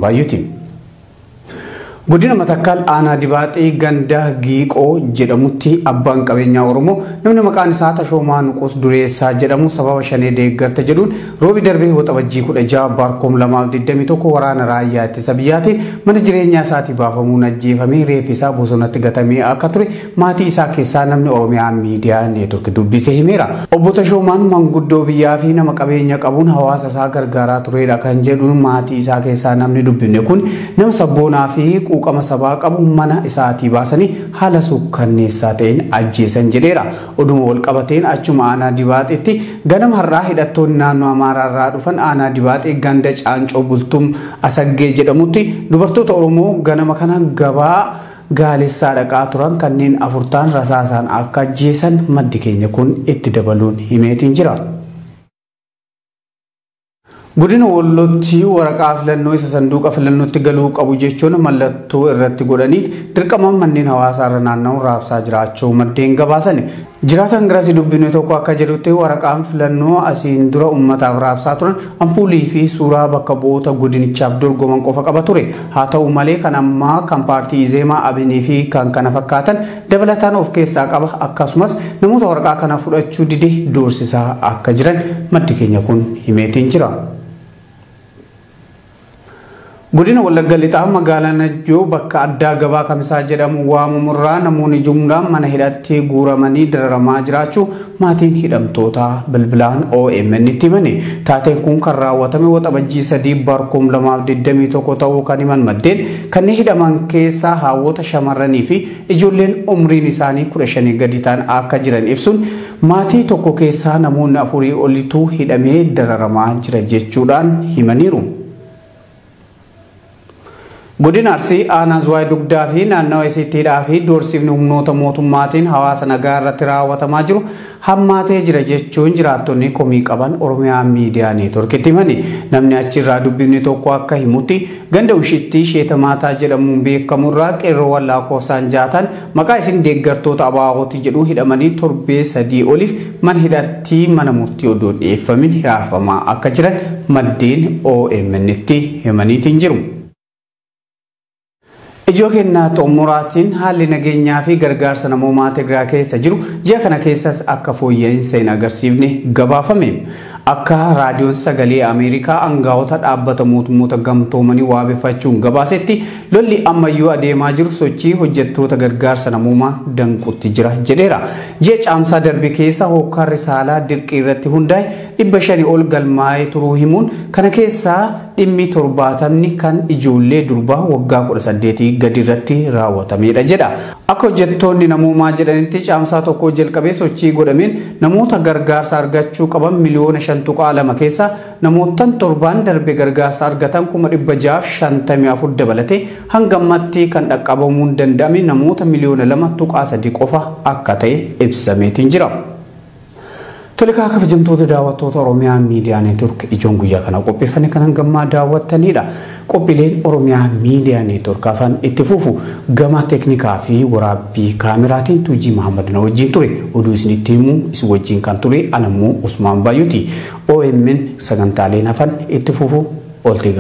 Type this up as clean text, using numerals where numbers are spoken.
Baay'ooti. Godina Matakkal aanaa Dibaaxee ganda Giiqoo jedhamutti abbaan qabeenyaa Oromoo namni maqaan isaa Tashoomaa Nuqus Dureessaa jedhamu sababa shanee deeggarta jedhuun roobi darbee Waxabajjii 16 barkoom 2021 waraana raayyaa ittisa biyyaatiin mana jireenyaa isaatii baafamuun ajjeefamee reeffi isaa bosonatti gatamee akka ture maatii isaa keessaa namni Oromiyaa Miidiyaa Neetwork dubbisee himeera. Obbo Tashoomaan manguddoo biyyaa fi nama qabeenya qabuun hawaasa isaa gargaaraa turedha kan jedhuun maatii isaa keessaa namni dubbifne kun nama sabboonaa fi quuqama sabaa qabu mana isaatii baasanii haala suukkanneessaa ta'een ajjeesan jedheera. Oduma wal qabateen achuma aanaa Dibaaxeetti ganama har'aa hidhattoonni naannoo Amaaraa irraa dhufan aanaa Dibaaxee ganda Caancoo Bultum Asaggee jedhamutti dubartoota Oromoo ganama kana gabaa gaalessaa dhaqaa turan kanneen afur ta'an rasaasaan akka ajjeesan maddi keenya kun itti dabaluun himeetiin jira. Godina Wallootti waraqaa filannoo isa sanduuqa filannootti galuu qabu jechuun mallattoo irratti godhanii dirqama manneen hawaasaa irra naanna'uun raabsaa jiraachuu maddeen gabaasan. Jiraatan garasii dubbine tokko akka jedhutti waraqaan filannoo asiin dura uummataaf raabsaa turan ampuulii fi suuraa bakka bu'oota godinichaaf dorgoman qofa qaba ture. Haa ta'u malee kan ammaa kan paartii Izeemaa, Abinii fi kan kana fakkaatan dabalataan of keessaa qaba. Akkasumas namoota waraqaa kana fudhachuu dide doorsisaa akka jiran maddi keenya kun himeetiin jira. Godina Wallagga Lixaa magaalaa Najjoo bakka addaa gabaa Kamisaa jedhamu waamamurraa namoonni jumlaan mana hidhatti guuramanii dararamaa jiraachuu maatiin hidhamtoota bilbilaan OMN itti himani. Taateen kun kan raawwatame Waxabajjii 3 barkoom 2021 ta'uu kan himan maddeen kanneen hidhaman keessaa hawwoota shamarranii fi ijoolleen umriin isaanii 15 gadi ta'an akka jiran ibsuun maatii tokko keessaa namoonni 4 olitu hidhamee dararamaa jira jechuudhaan himaniiru. Godina Arsii aanaa Zuwaay Dugdaa fi naannawa isiittiidhaa fi doorsifni humnoota mootummaatiin hawaasa nagaa irratti raawwatamaa jiru hammaatee jira jechuun jiraattonni komii qaban Oromiyaa Miidiyaa Neetworkitti himani. Namni achirraa dubbifni tokko akka himutti ganda Ushitti Sheetamaataa jedhamuun beekamurraa qeerroowwan lakkoofsaan jaatan maqaa isin deeggartoota ABO'ti jedhu hidhamanii torbee 3 oliif mana hidhatti mana murtii odoo dhiyeeffamin hiraarfamaa akka jiran maddeen OMN tti himaniitiin jiru. Ijoo kennaa xumuraatiin haalli nageenyaa fi gargaarsa namoomaa Tigraay keessa jiru ji'a kana keessas akka fooyya'insa hin agarsiifne gabaafame. Akka raadiyoon sagalee Ameerikaa aangawoota dhaabbata mootummoota gamtoomanii waabeffachuun gabaasetti lolli ammayyuu adeemaa jiru sochii hojjettoota gargaarsa namoomaa danqutti jira jedheera. Ji'a caamsaa darbe keessa hokkarri saalaa dirqii irratti hundaa'e 500 ol galmaa'ee turuu himuun kana keessaa dhimmi 70 kan ijoollee durbaa waggaa 18 gadi irratti raawwatamedha jedha. Akka hojjettoonni namoomaa jedhanitti caamsaa tokko jalqabee sochii godhameen namoota gargaarsa argachuu qaban miliyoona 5.2 keessa namootaan torbaan darbe gargaarsa argatan 654 dabalatee hanga ammatti kan dhaqqabamuun danda'ame namoota miliyoona 2.3 qofa akka ta'e ibsameetiin jira. Tolekaa kabajamtoota daawwattoota Oromiyaa Miidiyaa Neetwork ijoon guyyaa kana qopheeffanne kan hangammaa daawwattanidha. Qophiileen Oromiyaa Miidiyaa Neetwork afaan itti fufu gama teeknikaa fi waraabbii kaameraatiin Tuujii Mahammad na wajjin ture. Oduu isinitti himuu isin wajjin kan ture anammoo Usmaan Baay'ooti. OMN sagantaaleen hafan itti fufu ooltee.